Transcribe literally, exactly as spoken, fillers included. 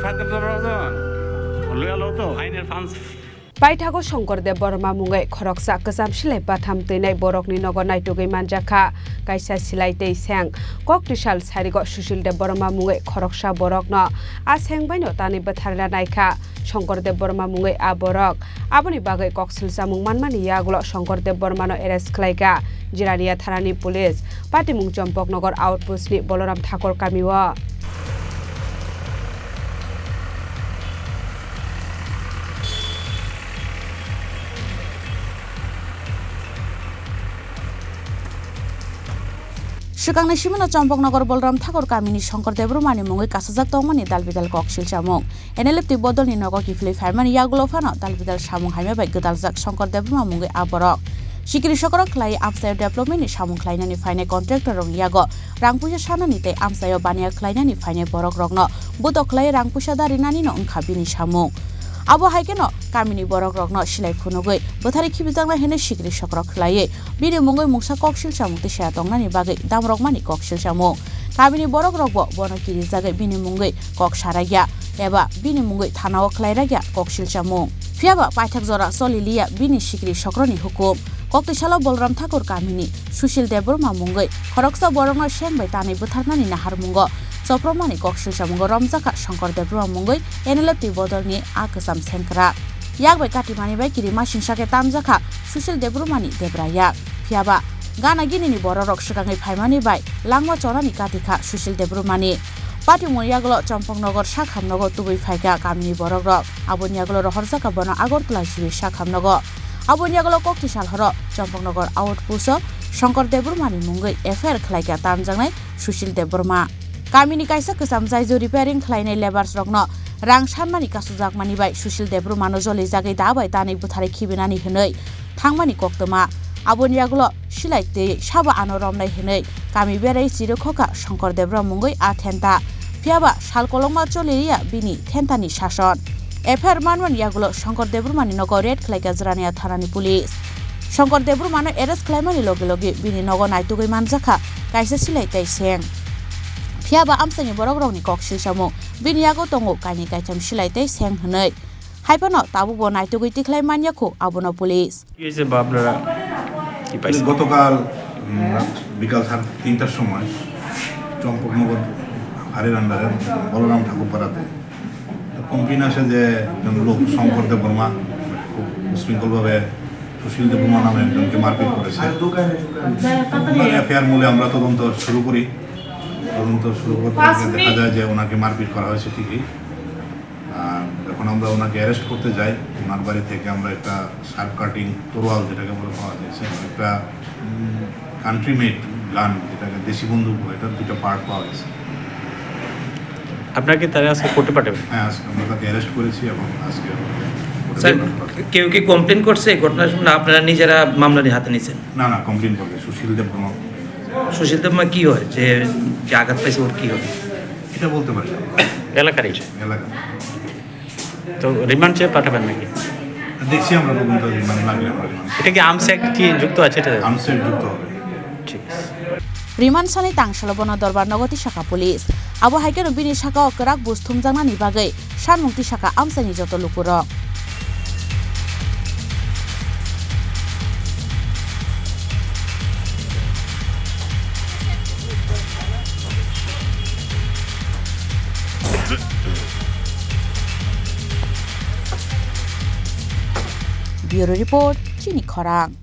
Khatir to rw don. Loya lo to. Ainer fans. Paithago Shankar Debbarma mungwi khoroksa kwcham silai batham twinai borokni nogo naitugwi manjakha kaisa silai tei seng. Kok tisal sarigo Sushil Debbarma mungwi khoroksa borokno a seng baino tanwi bwtharna naikha Shankar Debbarma mungwi a borok. Aboni bagwi kok silchamung manmani yagulo Shankar Debbarmano arrest khlaikha Jirania thanani police. Patimung Chompoknogor outpost ni Boloram Thakur kamio. Swkangni simino Chompoknogor Boloram Thakur kamini Shankar Debbarmani mungwi kasajak tongmani dalbidal kok silchamung. N L F T bodolni nogo kiphilwi phaimani yagulo phano dalbidal samung hamya bai gwdaljak Shankar Debbarma mungwi a borok. Sikiri sokrok khlai amchaio development ni samung khlainani phainai contractor rokni yago rang puisa sanani tei amchaio baniya khlainani phainai borok rokno butok khlai rang puisa da rinani no wngkha bini samung. Abo hai kheno kamini borok rokno silai phunugwi bwthari khibijaknai hinwi sikiri sokrok khlaiwi bini mungwi mungsa kok silchamung tisaya tongnani bagwi damrokmani kok silchamung. Kamini borok rokbo bono kirijagwi bini mungwi kok sarakya eba bini mungwi thanao khlairakya kok silchamung. Phiyaba paithak jora choliliya bini sikiri sokroni hukum. Koktisalo Bolram Thakur kamini Sushil Debbarma mungwi khoroksa borokno seng bai tanwi bwtharnani naharmungo chopromani kok silchamungo romjakha Shankar Debbarma mungwi N L F T bodolni a kwcham sengkrak. Yak bai katimani bai kirima singsa khe tanjakha Sushil Debbarmani debra yak. Phiyaba gana ginini bororok swkangwi phaimani bai langma chonani katikha Sushil Debbarmani. Patimung yagulo Chompoknogor sakhamnogo tubui phaikha kamini borokrok. Aboni yagulo rohorjakha bono Agartala G B sakhamnogo. Aboni yagulo kokti salhoro Chompoknogor outpost-o Shankar Debbarmani mungwi F I R khlaikha tanjaknai Sushil Debbarma. Kamini kaisa kwcham jaijo repairing khlainai labors rokno rang sanmani kasujakmani bai Sushil Debbarmano jolijagwi da bai tanwi bwtharwi khibinani hwnwi thangmani koktwma. Aboni yagulo silai twi sabo ano romnai hwnwi kami berai chirwkhoka Shankar Debbarma mungwi a thenta. Phiyaba sal kolokma choliya bini thentani sason. F I R manmani yagulo Shankar Debbarmani nogo raid khlaikha Jirania thanani police. Shankar Debbarmano arrest khlaimani loge loge bini nogo naitugwi manjakha kaisa silai tei seng. Phiyaba amchaini borokrokni kok silsamung bini yago tongo kainwi kaitham silai tei seng hwnwi. Haiphano tabukbo naitugwi tikhlai manya khu abono police. কি হয়েছে বা আপনারা কি পাইছেন? গতকাল, উম, বিকাল সাড়ে তিনটার সময় চম্পকনগর ফাঁড়ির আন্ডারে বলরাম ঠাকুরপাড়াতে একটা কমপ্লেন আসে যে একজন লোক শঙ্কর দেববর্মা খুব উশৃঙ্খলভাবে সুশীল দেববর্মা নামে একজনকে মারপিট করেছে। ওনার এফআইআর মূলে আমরা তদন্ত শুরু করি। তদন্ত শুরু করতে করতে দেখা যায় যে ওনাকে মারপিট করা হয়েছে ঠিকই। আর যখন আমরা ওনাকে অ্যারেস্ট করতে যাই, ওনার বাড়ি থেকে আমরা একটা শার্প কাটিং তরোয়াল, যেটাকে বলে, পাওয়া গেছে, একটা, উম, কান্ট্রি মেড গান, যেটাকে দেশি বন্দুক বলে, এটার দুটো পার্ট পাওয়া গেছে। আপনারা কি তারা আজকে কোর্টে পাঠাবেন? হ্যাঁ, আজকে আমরা তাকে অ্যারেস্ট করেছি এবং আজকে কোর্টে স্যার, পাঠানো হবে। কেউ কি কমপ্লেন করছে এই ঘটনার সময়, না আপনারা নিজেরা মামলা নিয়ে হাতে নিয়েছেন? না, না, কমপ্লেন করবে সুশীল দেববর্মা। সুশীল দেববর্মা কি হয়? যে, যে আঘাত পাইছে ওর কি হয়? এটা বলতে পারি না। এলাকারই? এলাকা। তো রিমান্ড চেয়ে পাঠাবেন নাকি? দেখছি আমরা তদন্ত, রিমান্ড লাগলে আমরা রিমান্ড। এটা কি আর্মস অ্যাক্ট কি যুক্ত আছে এটা? আর্মস অ্যাক্ট যুক্ত হবে। ঠিক আছে। Rimani sani tangsalo bono dorbar nogo tisaka police. Abo hai kheno bini sakao kwrak bus thumjaknani bagwi sanmung tisaka amchaini joto lukurok. Bureau Report, Chini Khorang.